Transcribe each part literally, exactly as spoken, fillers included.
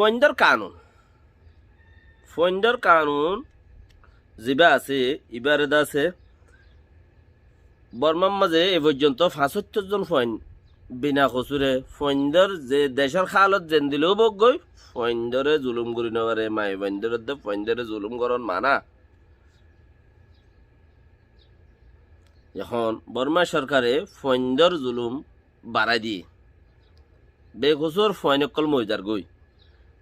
Fuaindór kanun. Fuaindór kanun zibá asé, ibáre de asé. Bormár mazé e foijjonto fañsóttor zon fuain bina kosure fuaindór ze decór hálot zendila óuk goi, fuaindóre zulum gorí no fare, maiyafuaindóre de fuaindóre zulum goron mana. Ehón Bormá sorkare fuaindór zulum barái diyé. Bekosur fuain ókkol moizar goi.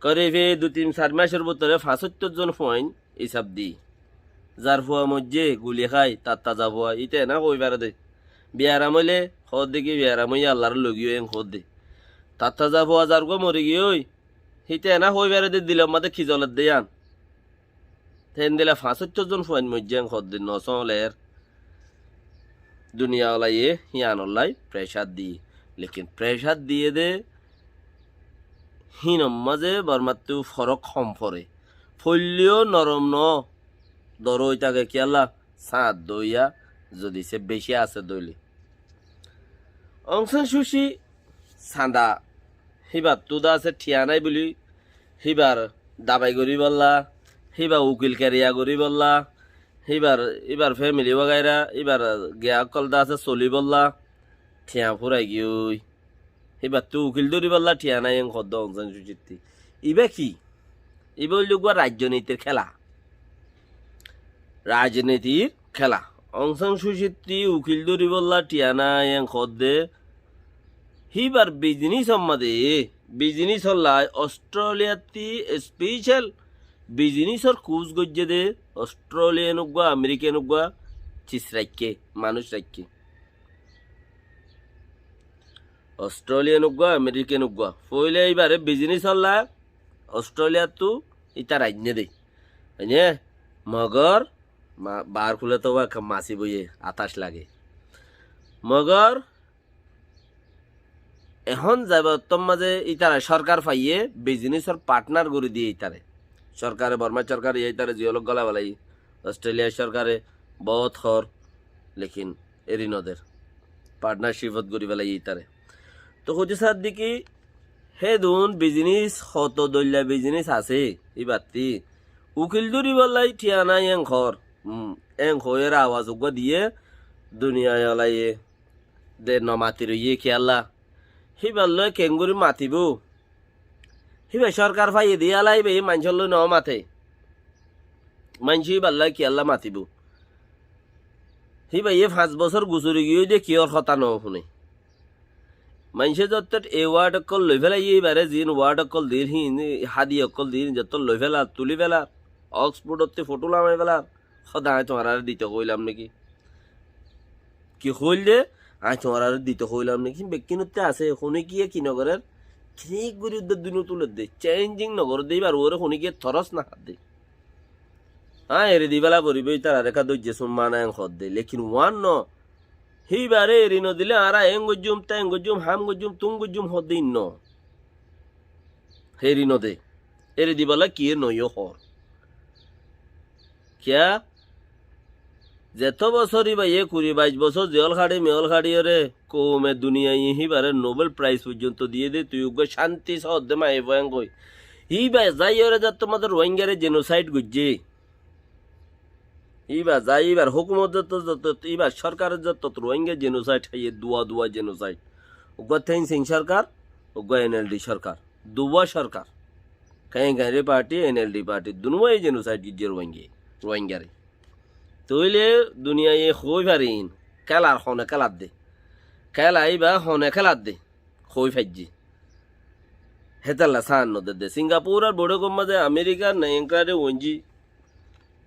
Koribe dui tin sair macór bútore fañsóttor zon fuain isab di. Zar fua moijjé, guli hái, tar taza fua, íte ena hoi fare de. Biyaram óile hoódde ki biyaram óiye Allar logi óiye en hoódde. Tar taza fua zargua mori giyói, íte ena hoi fare de dilor mazé ki zoler de yían. Te endilla fañsóttor zon fuain moijjé en hoódde no sóoler. Duniya olaye híanollái pressure diyé. Lekin pressure diyé de híinor mazé Bormáttu forók hom foré. Foilleyó norom noó, dóro ói táke kiyólla, sáñt dóiya zodi se beci asé dóile. Aung San Suu Kyi sanda híbattú de asé thiañ nái buli, híbar dabai goríbolla, híbar ukil keriya goríbolla, híbar, híbar family wagaira, híbar giya ókkol de asé solíbolla thiañ furai giyói. Híbattú ukil dóribolla thiañ nái en hoódde Aung San Suu Kyittí. Ibá ki? Ibá óilde uggúa rajnitir kéla. Rajnitir kéla. Aung San Suu Kyittí ukil dóribolla thiañ nái en hoódde. Híbar bizinisor mazé, bizinisollái Ostréliyattí especial bizinisor kurs goijjé de Ostréliyan uggúa, Amerikan uggúa cis raikké, manúic raikké. Ostréliyan uggúa, Amerikan uggúa. Foóila íbare bizinisolla Ostréliyattú ítara ainné de. Ainné, mogor, ma-, baár kúle to ekka masi boiye, atac lage. Mogor, ehón zaiba ottór mazé ítara sorkar faiyé, bizinisor partnar gorí diyé ítare. Sorkare, Bormá sorkare ítare ziyólok gola belaiye. Ostréliya sorkare boóut hoór, lekin eri no der. Partnarshipot gorí felaiye ítare. Toh hoitó saádde ki, hédun bizinis, hoto dóilla bizinis asé, íbattí. Ukil dóribollái thiañ nái en hoór. Um, en hoiyóre awaz uggúa diyé, duniyai olaye de no mati roiyé kiyólla. Híballói keéngorí matibóu? Híba sorkar faiyé de yála híbaye maincólloi no mate. Maincé híballói kiyólla matibóu? Híbaye fañs bosór gusori giyói de kiyór hotá no fúne. Maincé zottót e ward ókkol loi félaiyé, íbare ziín ward ókkol dir, híin hádiya ókkol dir, zottót loi félar, tulí félar, Oxford ottí fotó lamai félar, hóde aññí tuáñráre dito hoóilam néki? Ki hoóilde? Aññí tuáñráre dito hoóilam néki? Bekkúnottí asé, honé kiyé ki nogorér? Thík gorí uddúa duinó tuledde, changing nogorédde, íbar uore honé kiyé torós no hádde. Aññí eri dibálla foribóu, ítararé ekká dóijje summa na en hoódde. Lekin uán no, híbaré eri nodilé añára en goijjúm, ten goijjúm, ham goijjúm, tun goijjúm hoódde ín no. Eri node. Eri dibálla kiyé noiyó hoór. Kiyá? Zetó bosór íbaye kuri baic bosór ziyól haçi miyól haçiyóre koume duniyaiye híbaré Nobel Prize foijjonto diyé dé, tui uggúa cánti soódde maiyafua en hoi. Híba zaiyóre zettót mazé Ruáingaré jenosaid goijjé. Íba zai, íbar hókumot zettót, zettót, íbar sórkar zettót Ruáinga jenosaid háiye, duwa duwa jenosaid. Uggúa Thein Sein sórkar, uggúa en el di sórkar. Duwa sórkar. Kein Kein Re parti, en el di parti, dunuwaye jenosaid goijjé Ruáinga, Ruáingaré. Tóile duniyaiye hoói farin, kélar hone kéladde. Kéla íba hone kéladde. Hoói faijjé. Hétalla sáan nodedde. Singapur ar boiçókor mazé Amerikar ne enkláde uinjí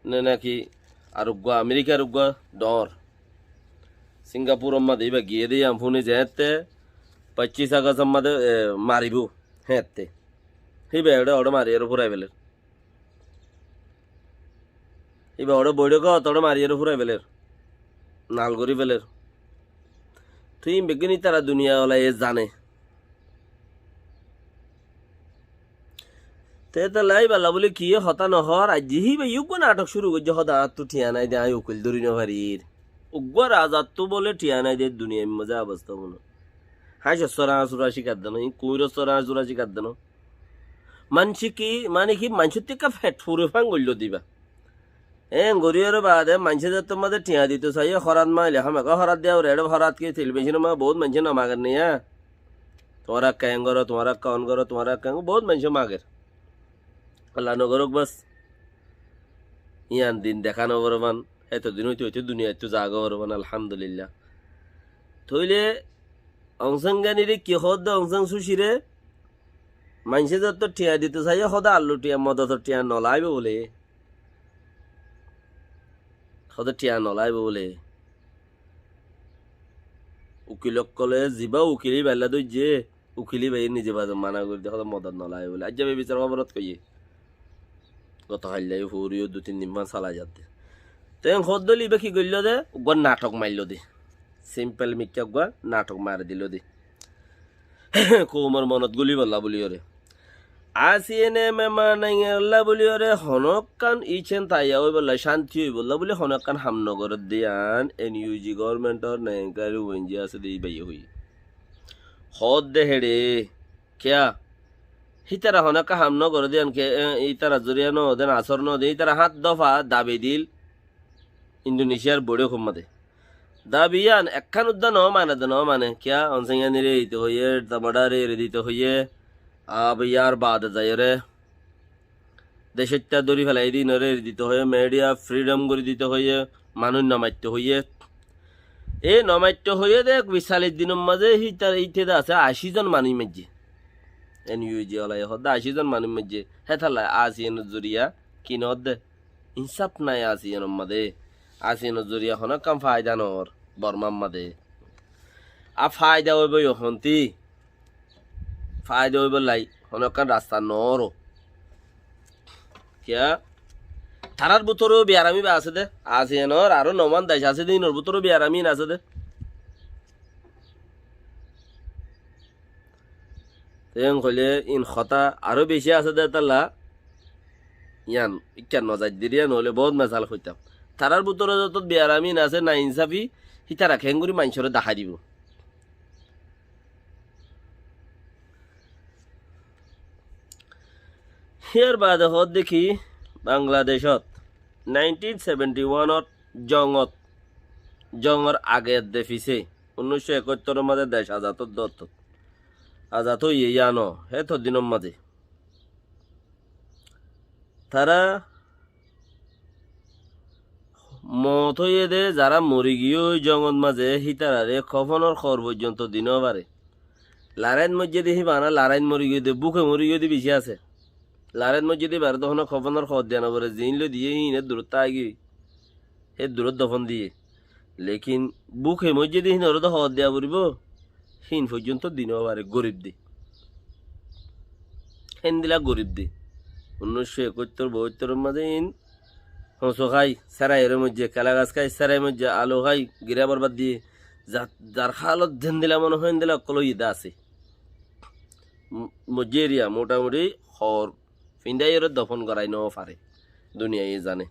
ne náki ar uggúa Amerikar uggúa dhoóñr. Singapuror mazé íba giyé dé yián fúni zeéñtte foñcís Agostor mazé, e, maribóu héeñtte. Híba eçé oçé mariyóre fúrai féler. Íba oçé boiçókot oçé mariyóre fúrai féler. Nal gorí féler. Tói ín beggún ítara duniyawalaye zane. Te te lai balla buli ki hotá no hoór, aijja híba uggwá nathok cúru goijjé, hoóde añáttu thiañ nái de, aññí ukil dóri no farir. Uggwá razattú bóle thiañ nái de, duniyair mazé obosta hono. Háñcor sóre añár sura cíkar de no, kuñiror sóre añár sura cíkar de no. Maincé ki, mane ki, maincóttu ekká fet fure fán goilló diba. Eén goríyore baade maincé zettót mazé thiañ dito saiyé, hórat maile hámaká hórat diya foré, eçé hórat ki telibicónor mazé bout maincé no mager né, yá? Tuáñra ekká eén goró, tuáñra ekká on goró, tuáñra ekká eén goró, bout maincé mager. Allah no gorók bas. Yían din deká no foribán, héto din óite óite duniyaittú zagói foribán, alhamdulillah. Tóile Aung San Ganire ki hoódde, Aung San Sucire, maincé zettót thiañ dito saiyé, hoóde allu thiañ, modotor thiañ no laibo bóle. Hoóde thiañ no laibo bóle. Ukil ókkole zibá ukil íbailla dóijje, ukil íbaye nize bazar mana gorí de, hoóde modot no laibo bóle. Aijja be bisar hóborot hoiyé. Goto hailla yó furi yó dui tin din fán sala zadde. Te hoódde íba ki goilló de, uggwá nathok mailló de. Simpel mikká uggwá nathok mari dilo de. Koumor monot gulíbolla buliyóre. Asiyene mema naingerla buliyóre honókkan icen taiya óibolla, cánti óibolla buli honókkan ham no gorédde yían N U G governmentor naingerla wenji asé de íbaye hoiyé. Hoódde héçe, kiyá? Hítara honókkan ham no gorédde yían ke, e, ítara zoriya no de, asór no de, ítara hát dofa dabi dil. Indonesia r boiçók or mazé. Dabi yían ekkán uddá no mane de, no mane. Kiyá? Aung San Ganire eri dito hoiyé, Dhamara re eri dito hoiyé, abar yar baade zaiyóre decóitta dóri felai de, inoré eri dito hoiyé, media freedom gorí dito hoiyé, manúic no maitto hoiyé. E no maitto hoiyé de ek bicallic dinor mazé hítar, íte de asé ací zon manúic maijjé. N U G olaye hoódde ací zon manúic maijjé. Hétalla ASEAN or zoriya ki no hoódde? Insáf nái ASEAN or mazé. ASEAN or zoriya honókkan faida no ór Bormar mazé. Ar faida óibo yó hontí? Faida óibolla honókkan rasta no ór. Kiyá? Tarár bútore yó biyarami ba asé de. ASEAN or aró noman dec asé de, inor bútore yó biyarami in asé de. Te en hoilé in hotá aró beci asé de talla. Yián ikká no zaiddé, yián hoilé bout mesal hoitam. Tarár bútore zotot biyarami in asé, nainsafi, hítara keéngorí maincóre dahái dibo. Híyar baade hoódde ki, Bangladecót nineteen seventy one ot jongot, jongor age edde fisé, unnic cót ekóttor or mazé dec azad ódde ottót. Azad óiye yían ó, hétor dinor mazé. Tará moot óiye dé, zará mori giyé ói jongot mazé, hítararé kofonor hoor foijjonto di no fare. Laráit moijjé dé híba na, laráit mori giyé dé, búke mori giyé dé beci asé. Laráit moijjé dé íbaré dé honó kofonor hoor diya no fore, ziín loi diyé híin é durót táigiyoi. Hé durót dofon diyé. Lekin búke moijjé dé híinoré dé hoor diya foribó, híin foijjonto di no fare, gorib dé. Héndilla gorib dé. Unnic cót ekóttor boóttoror mazé híin hoñsu hái, séraiyóre moijjé, kela gas hái, sérai moijjé, alu hái, girá borbad diyé. Za-, zar hálot zendilla mone hoó, héndilla ókkol óiye dé asé. Mo-, moijjé eriya, motamuti hoor findáiyore dofon gorái no fare. Duniyaiye zane.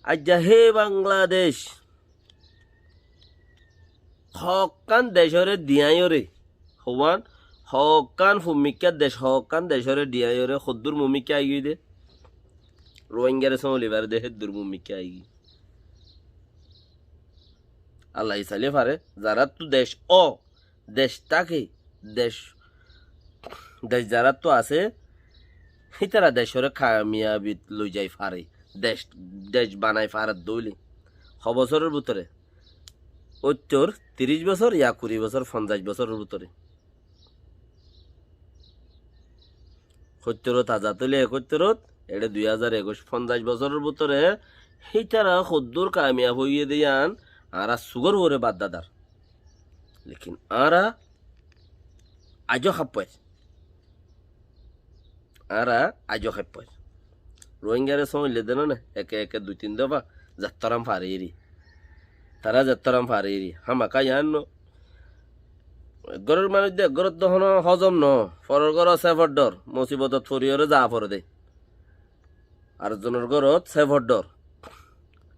Aijja hé Bangladec, hoókkan decóre diyaiyore, houwan, hoókkan fummikká dec, hoókkan decóre diyaiyore, hoddúr mummikká aigiyói dé. Ruáingare sómoli fare dé, héddúr mummikká aigiyói. Allaye sailé fare, zaráttu dec ó, dec táke, dec, dec zaráttu asé, hítara decóre kamiyabit loi zai fare, dec, dec banai fare dé óile. Ho bosóror bútore? Óittor tiríc bosór ya kuri bosór, fonzaic bosóror bútore. Hóittorot azad óile ekóittorot, eçé dui házar ekuic, fonzaic bosóror bútore hítara hoddúr kamiyab óiye dé yían añára sugór uore bafdadar. Lekin añára aijó háffair. Añára aijó háffair. Ruáingare sóoñille dé no né, eke eke dui tin dofa zettóram fare eri. Tará zettóram fare eri. Hámaká yián no. Eggóror manúic de eggórottú honó hozom noó, foror górot sefot dhor, musibotot foriyóre zaa fore de. Ar zonor górot sefot dhor.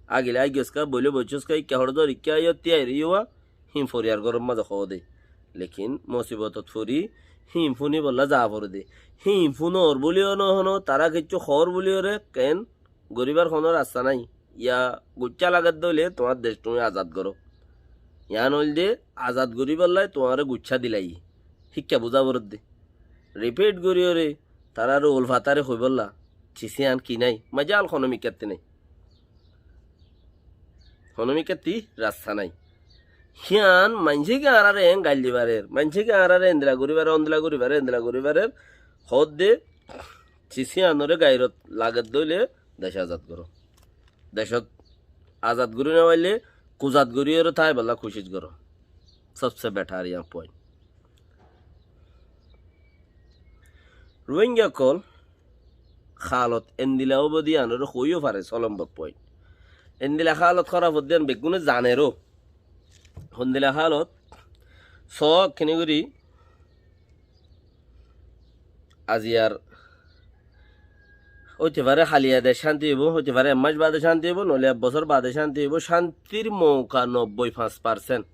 Agile aigiyoská, boile boiccóská, ikká hoçé dór, ikká aiyó, tiyai roiyó, híin foriyar góror mazé hoó de. Lekin musibotot fori híin fúnibollá zaa fore de. Híin fúnor bóliyo nohonó, tará kiccú hoór bóliyoré keén goríbar honó rasta nái. Yá guccá lagedde óile tuáñr dec tuñí azad goró. Yián óilde azad goríballái tuáñre guccá dilaiyé. Híkka buzá foredde. Ripit goríyoré taráre ulfatáre hoibólla. Cisí yián ki nái? Majál honó mikkátti nái. Honó mikkátti rasta nái. Híyan maincé ki añáráre eén gail di farer, maincé ki añáráre endila gorí farer, ondila gorí farer, endila gorí farer, hoódde cisí yiánoré gairot lagedde óile dec azad goró. Decót azad gorí nofaille kuzat goríyoré táibollá kucíc goró. Sobse betar yián point. Ruáingga ókkol haalot endila óibo de yiánoré hoóiyo fare só lombor point. Endila haalot hóraf ódde yián beggúne zaneró. Hondila haalot só kene gorí azi ar óite fare haliya dec cánti óibo, óite fare ek mac baade cánti óibo, noóile ek bosór baade cánti óibo. Cántir mouka nobboi fañs parsent.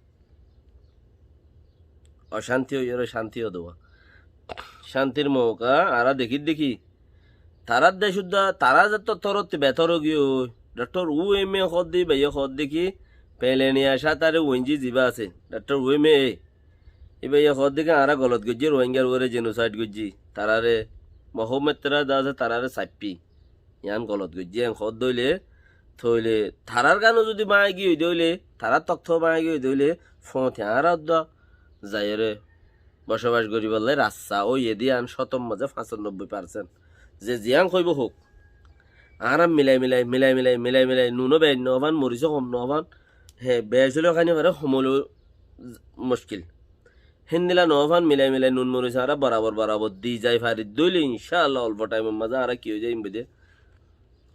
Ocánti óiyoré cánti ódde. Cántir mouka añára dekír dekí. Tarár dec uddá, tará zettór torótti betór ógiyoi. Dhoktór U M A hoódde, íbaye hoódde ki, Peleniya cátaré uenji zibá asé. Dhoktór U M A. Íbaye hoódde ki añára golot goijjí, Ruáinggar uore jenosaid goijjí. Taráre Mohammad Tera de asé, taráre saiffí. Yián golot goijjé, en hoódde óile, tóile tarár gano zudi báñgi óide óile, tarár tokto báñgi óide óile, foñti añára uddá zaiyóre bocobac goríbollá rasta óiye de yián cótor mazé fañsanobboi parsent. Ze ziyán hoibó houk. Añára milai milai, milai milai, milai milai, nunó beain noófan, morisó hom noófan, he, beac óileyo hái nofaré, hom óileyo muckil. Héndila noófan milai milai nun moris añára borabor borabor di zai fari dóile incáalla olfo thaimor mazé añára ki ói zaiyum bóli.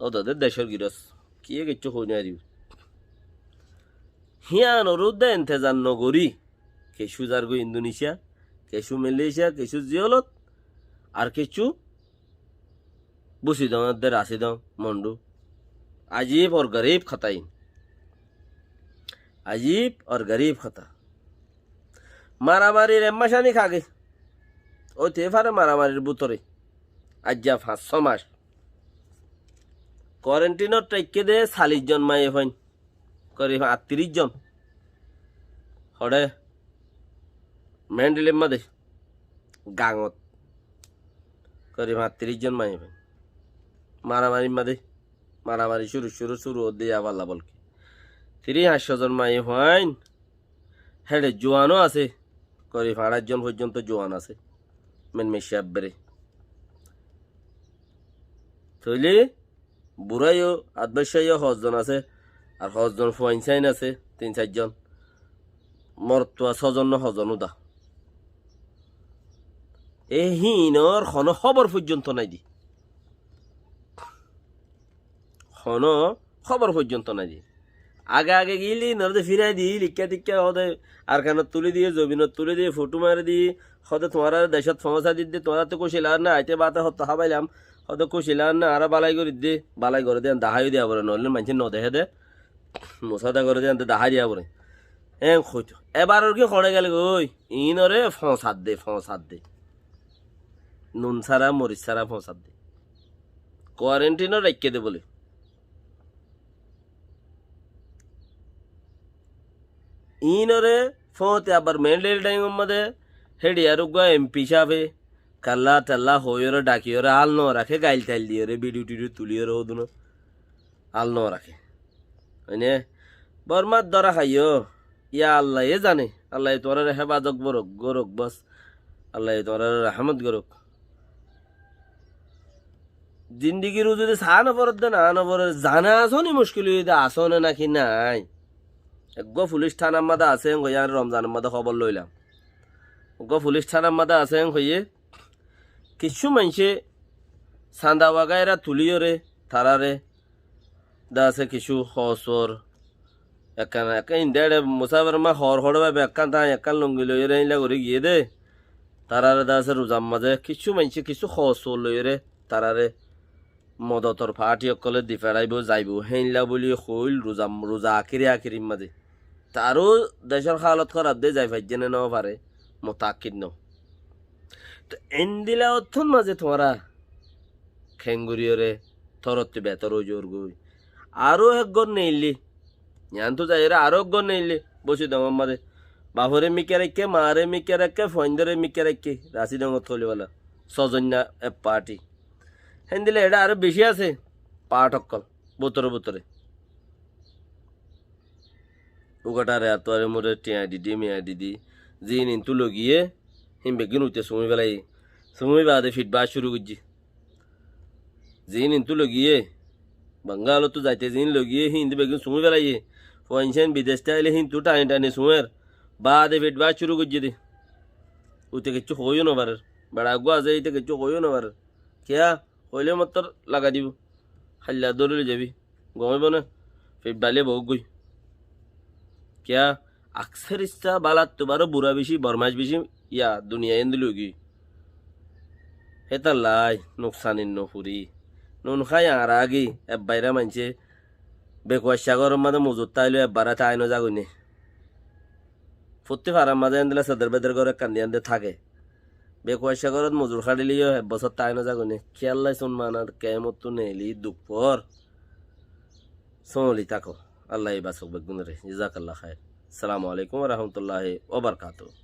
Ódode decór girós. Kiyé kiccú hoói nofaribó. Híanoré uddá entezar nogorí, kessú zargói Indonesiya, kessú Malaysiya, kessú ziyolot, ar kessú Busidon edde Rasidon Mondu. Ajib or gorib hotá iín. Ajib or gorib hotá. Maramarir ek mac anik age. Óite fare maramarir bútore. Aijja fañs só mac. Kuarentinot táikke de callic zon maiyafuain. Korib attiríc zon. Hoçé? Mendelir mazé. Gañot. Korib attiríc zon maiyafuain. Maramarir mazé. Maramari cúru cúru cúru ódde yá falla bolke. Tiríc añctho zon maiyafuain. Héçe juanó asé. Korib añçáic zon foijjonto juan asé. Menmecce ebbere. Tóile Burá yó, atbácca yó hozzon asé, ar hozzon fuain sáin asé, tin sair zon. Morottua só zon no hozon uda. E híinor honó hóbor foijjonto nái de. Honó hóbor foijjonto nái de. Age age giyíle híinoré de firai diyí, likká tikká hoóde Arkanot tulí diyé, zobinot tulí diyé, fotó mari diyé, hoóde tuáñráre decót foóñsai didde, tuáñrattú kúci lager né, aité báte hottó hábailam, hoóde kúci lager né, añára bálai gorí dé, bálai goré dé, yián daháiyo diya foré, noóile maincé nodehé dé, musáda goré dé, yián dahái diya foré. Eén hoitó. Ebaror ki hoçé gelgói? Iínoré foóñsat dé, foóñsat dé. Nun sára, moris sára foóñsat dé. Kuarentinot raikké dé bóle. Iínoré fóoñti abar Mendelil thaimor mazé héçiyar uggúa empi cáfe kallá tallá hoóiyoré dhakiyóre ál noraké, gail tail diyoré, bidiyo tidiyo tuliyóre óduna ál noraké. Óine, Bormár dóra háiyo, yá Allaye zane, Allaye tuáñráre héfazot gorok, gorok bos, Allaye tuáñráre rahámot gorok. Zindigir uzu de saá noforedde, naá noforedde, zane asóni muckil óiye de, asóne náki nái. Eggúa fulic thánar mazé asé en hoiyé, añí Romzanor mazé hóbor loilam. Eggúa fulic thánar mazé asé en hoiyé, kiccú maincé sanda wagaira tulíyoré, taráre de asé kiccú hoosor, Ekkán, ekkán India ere musáfer ma hoór hoçé bábe ekkán táñi ekkán lungi loiyóre héinla gorí giyé dé. Taráre de asé ruzar mazé kissú maincé kissú hoos suor loiyóre taráre modotor faáthi ókkolé di feçáibou, zaibou, héinla bóli hoóil ruza, ruza akíri akírir mazé. Taró decór hálot hóraf dé zai faijjé né nófare, mutakid no. Toóu endila ottún mazé tuáñra kengoriyóre torottú betor ói zogói. Aró ek gór neillé, yiánttu zaiyóre aró ek gór neillé, Bósidongor mazé. Bafore mikká raikké, maáre mikká raikké, fuaindóre mikká raikké, Rasídongot hoilé bála. Sózoinna ek faáthi. Héndila eçé aró bicí asé, faáth ókkol, bútore bútore. Ugatháre atuáre mure thiañ didi, miañ didi, ziín intú logiyé, híin beggín uite sumúi felaiyé. Sumúi baade fit baát cúru goijjé. Ziín intú logiyé, Bangálottú zaite ziín logiyé, híin de beggín sumúi felaiyé. Fuaincáin bidec táile híintu thañi thañi sumúer. Baade fit baát cúru goijjé dé. Uite kiccú hoóiyo nofarér. Beça eggúa asé, íte kiccú hoóiyo nofarér. Kiyá? Hoilé mottor lagai dibou. Háilla dóri loi zaibí. Gom óibou né? Fit bailé boóggoi. Kiyá? Akser issá bálattu baró bura bicí, bormaic bicí, ya, duniyai endilla óigiyói. Hétallai nuksanit nofuri. Nun hái añára agi, ebbairá maincé bekuaccá góror mazé mozur táileyo ebbará tái nozagói né. Fottí farar mazé endilla seder beder gór ekkán diyán de táke. Bekuaccá górot mozur háçileyó ek bosór tái nozagói né. Kiyálla sun manar keémottú neeli duk foór. Sóoli táko. Allaye basók beggúnoré. Jazakallah khair. Assalamu alaikum wa rahmatullahi wa barakatuhu.